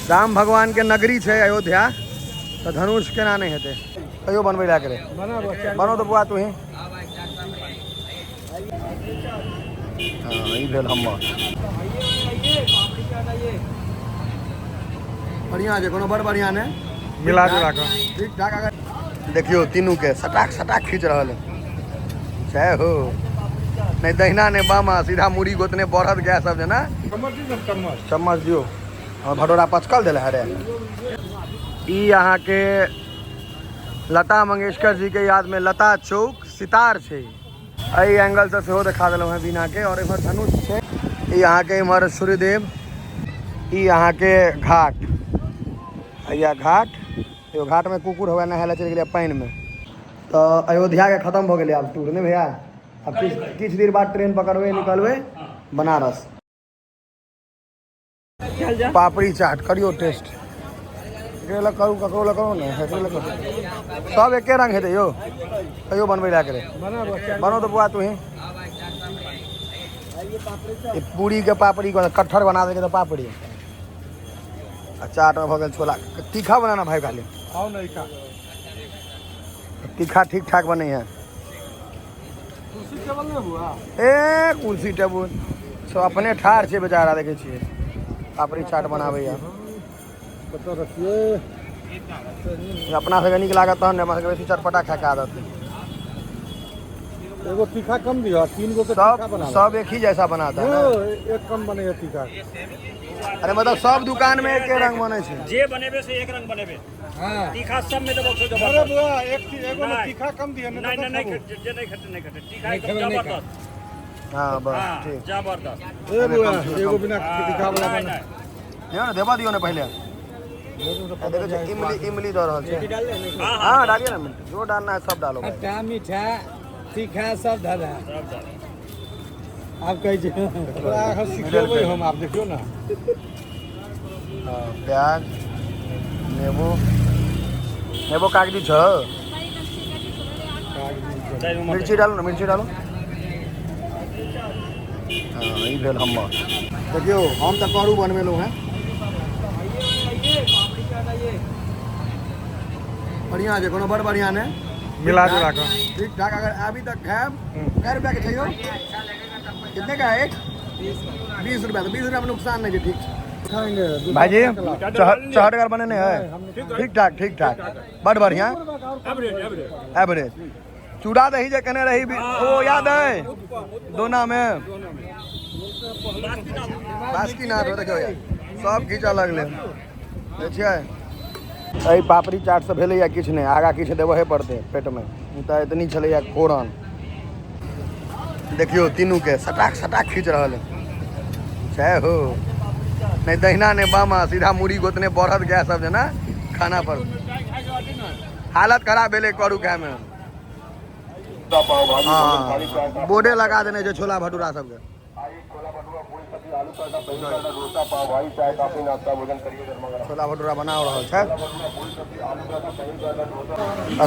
राम भगवान के नगरी छै अयोध्या, तऽ धनुष केना नहि हेतै? कहियो बनबै लए करे बनो तऽ बुआ तू ही। हाँ, ई भेल हमर। बढ़िआँ छै, कोनो बड़ बढ़िआँ नहि, मिला जुला कऽ ठीक ठाक। अगर देखियौ, तीनू के सटाक सटाक खींच रहल है। जय हो। नहीं दहिना नहीं बामा, सीधा मुड़ी गोतने बढ़त गया सब जेना। चम्मच दियौ, चम्मच। चम्मच दियौ। हाँ, भटोरा पचकल देले हरे। ई अहाँके लता मंगेशकर जी के याद में लता चौक सितार छै। एहि एंगल से सेहो देखा देलहुँ हेँ बीना के। और इम्हर धनुष छै। ई अहाँके इम्हर सूर्यदेव, ई अहाँके घाट, या घाट। एगो घाट में कुकुर हुआ नहाय लए चलि गेलै पानि में। तऽ अयोध्या के खत्म भऽ गेलै आब टूर, नहि भैया? आब किछु किछु देर बाद ट्रेन पकड़बै, निकलबै बनारस। पापड़ी चाट करियो टेस्ट। एकरे लग करू, ककरो लग करू ने, एकरे लग करू। सब एके रंग हेतै यौ। कहियो बनबै लए करे बनो तऽ बुआ तू ही। ई पूरी के पापड़ी के कटहर बना देलकै तऽ पापड़ी, आ चाट में भऽ गेल छोला। तीखा बनाना भाई खाली। खाओ नहीं खा। तीखा ठीक ठाक बनै है। कुर्सी टेबल नहीं हुआ? ए, कुर्सी टेबुल सब अपने ठाढ़ छै बेचारा। देखै छियै, पापड़ी चाट बनाबैया। कतऽ रखिए? अपना सबके नीक लागत तहन ने, हमरा सबके बेसी चटपटा खायके आदत है। एगो तीखा कम दियो, तीन गो के तीखा सब बना। सब एक ही जैसा बनाता है ना? एक कम बनेगा तीखा। अरे, मतलब सब दुकान में एके रंग बनै छै। जे बनेबे से एक रंग बनेबे। तीखा सब में देबो से अरे जबरदस्त। बुआ, एक चीज एगो में नहीं। तीखा कम दियो। नहीं नहीं नहीं, जे नहीं खटे नहीं खटे, तीखा एकदम जबरदस्त। हाँ, बस। हाँ। ठीक। जबरदस्त। ए बुआ, एगो बिना तीखा वाला नहीं, बना। नहीं। दियौ ने, देबा दियौ ने पहिले। आ देखै छै, इमली इमली दऽ रहल छै। हाँ। हाँ, डालिए ना, जो डालना है सब डालो भाई। खट्टा, मीठा, तीखा सब धरा। सब डालो। आब कहै छै। तोरा अहाँ सिखेबै हम, आब देखियौ ने। हाँ, प्याज, नेबो, नेबो कागजी छ। मिर्ची डालू ने, मिर्ची डालू। हाँ, ई भेल हमर। देखियौ, हम तऽ करू बनबेलहुँ हेँ। बढ़िआँ छै, कोनो बड़ बढ़िआँ नहि, मिला जुला कऽ ठीक ठाक। अगर अभी तक खायब, कै रुपया के छै यौ? कितने का है एक? 20 रुपया। तो 20 रुपया में नुकसान नहीं छै, ठीक छै। खाएंगे। भाईजी, चहटगर बनेने है। ठीक ठाक, ठीक ठाक, बड़ बढ़िया। Average, average. एवरेज। चूड़ा दही जे कहने रही ओ याद है, दोना में बासुकीनाथ हो। देखियौ यार, सब खींचऽ लगलै। देखै छियै, एहि पापड़ी चाट से भेलैया किछु नहि, आगाँ किछु देबहे पड़तै पेटमे। ई तऽ एतनी छलैया फोरन। देखियौ, तीनू के सटाक सटाक खींच रहल है। जय हो। नहीं दहिना नहीं बामा, सीधा मुड़ी गोतने बढ़त गया सब जेना खाना पर। हालत खराब भेलै करू खायमे। हाँ, बोर्डे लगा देने छै छोला भटूरा सबके। छोला भटूरा बना रहल छै।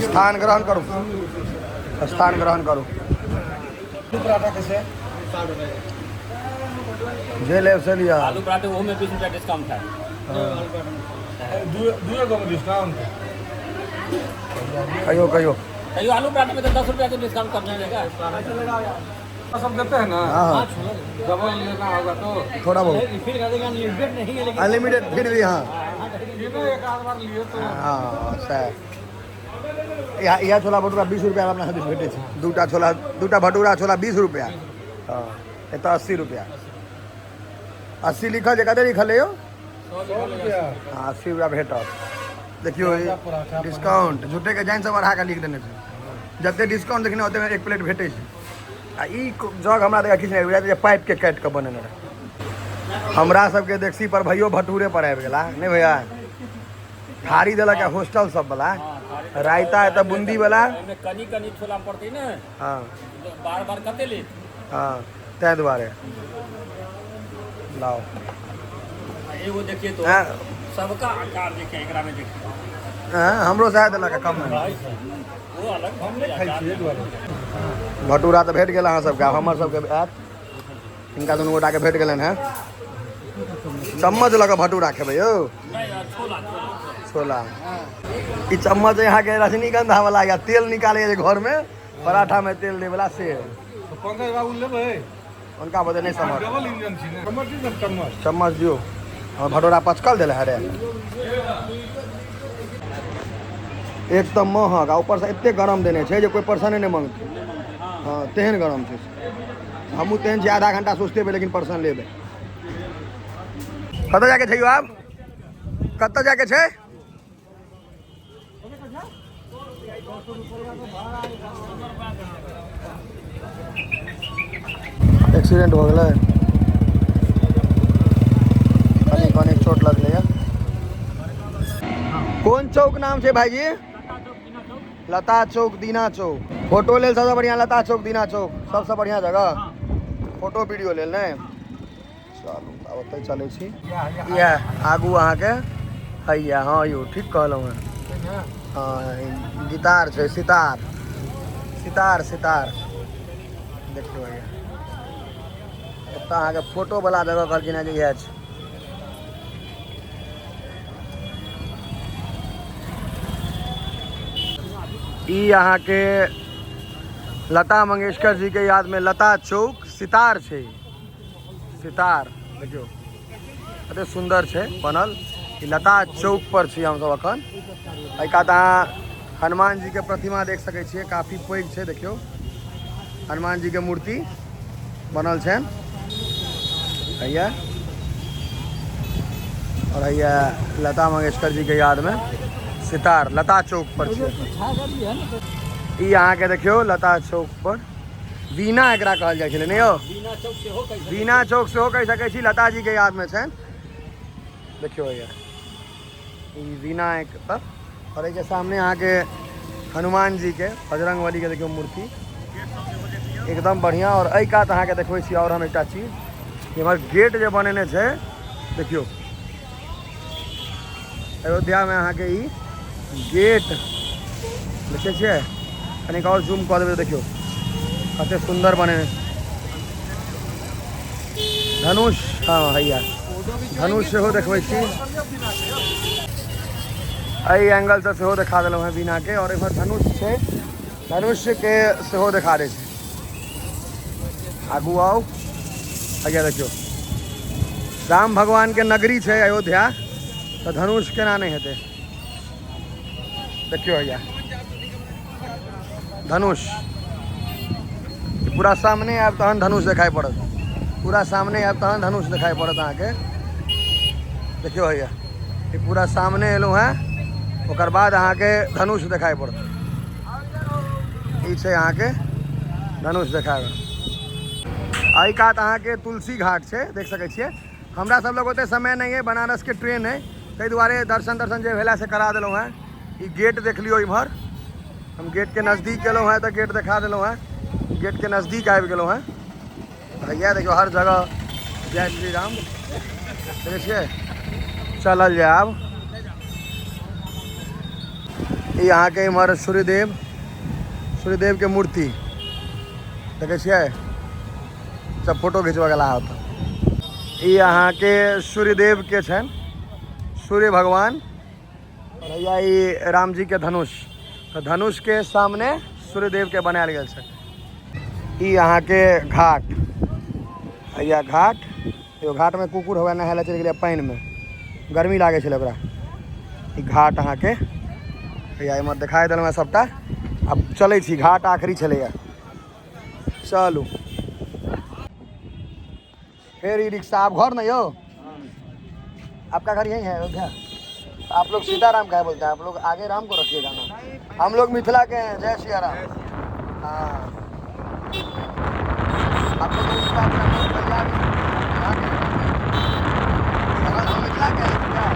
स्थान ग्रहण करू, स्थान ग्रहण करू। पराठा कैसे? जे लेब से लिअ। आलू पराठे, ओहो में 20 रुपया डिस्काउंट है। दुए गो में डिस्काउंट। कहियो, कहियो। कहियो, आलू पराठे में तो 10 रुपया के डिस्काउंट करने देगा। सब देते हैं ना? हाँ। डबल लेना होगा तो। थोड़ा बहुत। फिर कह देगा अनलिमिटेड नहीं है, लेकिन अनलिमिटेड फिर भी, हाँ। ये ना एक आध बार लिए तो। हाँ, सएह। इएह इएह छोला भटूरा 20 रुपया अपना दिस भेटै छै। दूटा छोला, दूटा भटूरा छोला 20 रुपया। हाँ, एतऽ 80 रुपया। 80 लिखल छै, कते लिखल है यौ? 100 रुपया। हाँ, 80 रुपया भेटत। देखियौ, पराठा। डिस्काउंट झूठे के जानि से बढ़ा कऽ लिख देने छै। जते डिस्काउंट देखने, ओते एक प्लेट भेटै छै। आ ई जग हमरा देखा किछु नहि बुझाइत जे पाइप के काटि कऽ बनेने रहै। हमरा सबके देखसी पर भैयो भटूरे पर आबि गेला। नहि भैया, थारी देलक है होस्टल सब वाला, रायता एतऽ बूंदी वाला। एहिमे कनी कनी छोला पड़तै ने। बार बार कते लेत? हाँ, ताहि दुआरे लाओ। एगो देखिए तो। सबका आकार देखिए, एकरा में देखिए। हाँ, हमरो सएह देलक है कम में। वो अलग। हम नहि खाइ छियै दुआरे। भटूरा तऽ भेट गेल अहाँ सबके। आब हमर सबके आयत। हिनका दुनू गोटाके भेट गेलनि हेँ। चम्मच लऽ कऽ भटूरा खेबै यौ? छोला। ई चम्मच अहाँके रजनीगंधा वाला या तेल निकाले जे घर में पराठा में तेल दै वाला से। तो पंकज बाबू लेबै? हुनका बदे नहि समझ। डबल इंजन छी ने। चम्मच दियौ, चम्मच। चम्मच दियौ। हमर भटोरा पचकल देले हरे। एक तऽ महग आ ऊपरसँ एते गरम देने छै जे कोइ पर्सने नहि मंगतै। हँ, तेहन गरम छै। हमहूँ तेहन छी, आधा घंटा सोचते लेकिन पर्सन लेबै। कतऽ जाके छै यौ? आब कतऽ जाके छै? एक्सीडेंट हो गेलै, कनि कनि चोट लगलै। कोन चौक नाम छै भाईजी? लता चौक, दीना चौक। फोटो लेल सबसँ बढ़िआँ लता चौक, दीना चौक सबसँ बढ़िआँ जगह फोटो वीडियो लेल। नहि, चलू, आब ओतहि चलै छी। इएह आगू अहाँके हैया। हँ यौ, ठीक कहलहुँ हेँ। हँ, ई गिटार छै, सितार, सितार, सितार। देखियौ भैया, एतऽ अहाँके फोटो वाला जगह कहलखिन हेँ जे इएह छै। ई अहाँके लता मंगेशकर जी के याद में लता चौक सितार छै। सितार देखियौ, कते सुन्दर छै बनल। ई लता चौक पर छी हमसब अखन। एहि कात अहाँ हनुमान जी के प्रतिमा देख सकै छियै, काफी पैघ छै। देखियौ, हनुमान जी के मूर्ति बनल छनि हैया। और हैया लता मंगेशकर जी के याद में सितार लता चौक पर छै। ई अहाँके देखियौ, लता चौक पर वीणा एकरा कहल जाइ छलै ने यौ? बीना चौक सेहो कहि सकै। वीणा चौक सेहो कहि सकै छी। लता जी के याद में छनि। देखियौ भैया, ई वीणा एक तऽ और एहिके सामने अहाँके हनुमान जी के, बजरंग बली के देखियौ मूर्ति एकदम बढ़िया। और एहि कात अहाँके देखबै छी और हम एकटा चीज। इम्हर गेट जे बनेने छै, देखियौ, अयोध्या में अहाँके ई गेट देखै छियै। कनिक और जूम कऽ देबै तऽ देखियौ कते सुन्दर बनेने छै। धनुष, हँ हैया, धनुष सेहो देखबै छी। एहि एंगलसँ सेहो देखा देलहुँ हेँ वीणाके। और एम्हर धनुष छै, धनुषके सेहो देखा दै छै। आगू आउ, हैया देखियौ, राम भगवानके नगरी छै अयोध्या, तऽ धनुष केना नहि हेतै? देखियौ हैया धनुष। पूरा सामने आयब तहन धनुष देखाइ पड़त। पूरा सामने आयब तहन धनुष देखाइ पड़त अहाँके। देखियौ हैया, ई पूरा सामने एलहुँ हेँ, ओकर बाद अहाँके धनुष देखाइ पड़त। ई छै अहाँके धनुष देखाबै। एहि कात अहाँके तुलसी घाट छै, देख सकै छियै। हमरा सब लग ओते समय नहि अइ, बनारसके ट्रेन अइ, ताहि दुआरे दर्शन दर्शन जे भेला से करा देलहुँ हेँ। ई गेट देख लियौ। इम्हर हम गेटके नजदीक गेलहुँ हेँ तऽ गेट देखा देलहुँ हेँ। गेटके नजदीक आबि गेलहुँ हेँ। तऽ इएह देखियौ, हर जगह जय श्री राम। देखै छियै? चलल जाय आब। ई अहाँके इम्हर सूर्यदेव, सूर्यदेवके मूर्ति देखै छियै। सब फोटो घिचबऽ गेला ओतऽ। ई अहाँके सूर्यदेवके छनि, सूर्य भगवान। और हैया ई राम जी के धनुष, तऽ धनुष के सामने सूर्यदेव के बनायल गेल छै। ई अहाँके घाट हैया, घाट। एगो घाट में कुकुर हुआ नहाय लए चलि गेलै पानि में, गर्मी लागै छलै ओकरा। ई घाट अहाँके हैया इम्हर देखाइ देलहुँ हेँ सबटा। आब चलै छी, घाट आखिरी छलैया। चलू फिर ई रिक्शा। आप घर नहीं हो? आपका घर यही है अयोध्या? आप लोग सीताराम का बोलते हैं, आप लोग आगे राम को रखिएगा ना। हम लोग मिथिला के हैं। जय सिया राम। हाँ, आप लोग तो मिथिला के हैं, हम लोग पंजाबी यहाँ के हैं। हम मिथिला के हैं। क्या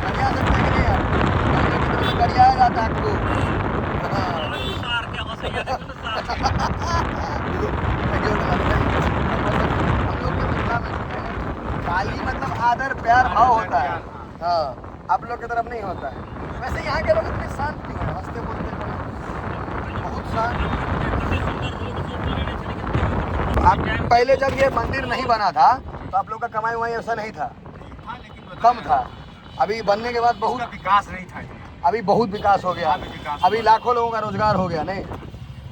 गरिया सकते हैं कि नहीं आप? हम लोग की तरफ से गरियाया जाता है खूब। हाँ। सार के हंसैया, देखो ना सार। देखियो ना भाई, हम लोग के मिथिला में जो है, गाली मतलब आदर प्यार भाव होता है। हाँ, आप लोग की तरफ नहीं होता है। वैसे यहाँ के लोग इतने शांत क्यों हैं? हंसते बोलते कम, बहुत शांत। आप पहले जब ये मंदिर नहीं बना था तो आप लोग का कमाई वमाई ऐसा नहीं था? था, लेकिन कम था। अभी बनने के बाद बहुत उसका विकास नहीं था इतना। अभी बहुत विकास हो गया। अभी विकास अभी लाखों लोगों का रोजगार हो गया। नहीं,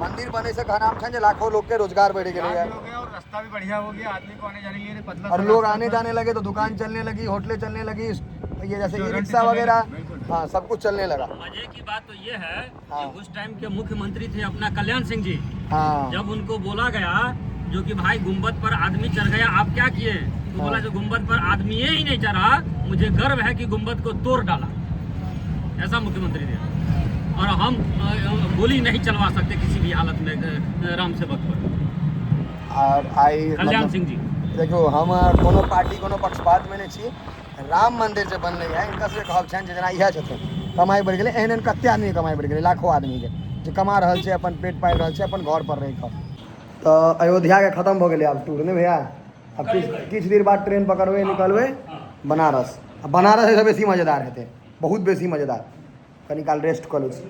मंदिर बने से का नाम छनि जे लाखों लोग के रोजगार बढ़ विकास गए भी हो गया और रास्ता भी बढ़िया हो गया, आदमी को आने जाने के लिए पतला और सा लोग रास्ता आने था। जाने लगे तो दुकान चलने लगी, होटलें चलने लगी, ये जैसे ई रेस्टोरेंट रिक्शा चलने वगैरह, लगे, बिल्कुल। हाँ, सब कुछ चलने लगा। मजे की बात तो ये है हाँ। कि उस टाइम के मुख्यमंत्री थे अपना कल्याण सिंह जी। हाँ। जब उनको बोला गया जो कि भाई गुम्बद पर आदमी चढ़ गया, आप क्या किए? तो बोला जो गुम्बद पर आदमी ही नहीं चढ़ा, मुझे गर्व है कि गुम्बद को तोड़ डाला। ऐसा मुख्यमंत्री थे। और हम गोली नहीं चलवा सकते किसी भी हालत में राम सेवक पर। और आई कल्याण मतलब सिंह जी। देखियौ, हम कोनो पार्टी कोनो पक्षपातमे नहि छी। राम मंदिर जे बनलै है, हिनका सबके कहब छनि जे जेना इएह छथिन, कमाइ बढ़ि गेलै। एहन एहन कते आदमीके कमाइ बढ़ि गेलै, लाखों आदमीके जे कमा रहल छै, अपन पेट पालि रहल छै अपन घर पर रहि कऽ। तऽ अयोध्याके खतम भऽ गेलै आब टूर, नहि भैया? आब किछु किछु देर बाद ट्रेन पकड़बै, निकलबै बनारस। आ बनारस एहिसँ बेसी मजेदार हेतै, बहुत बेसी मजेदार। कनी काल रेस्ट कऽ लै छी।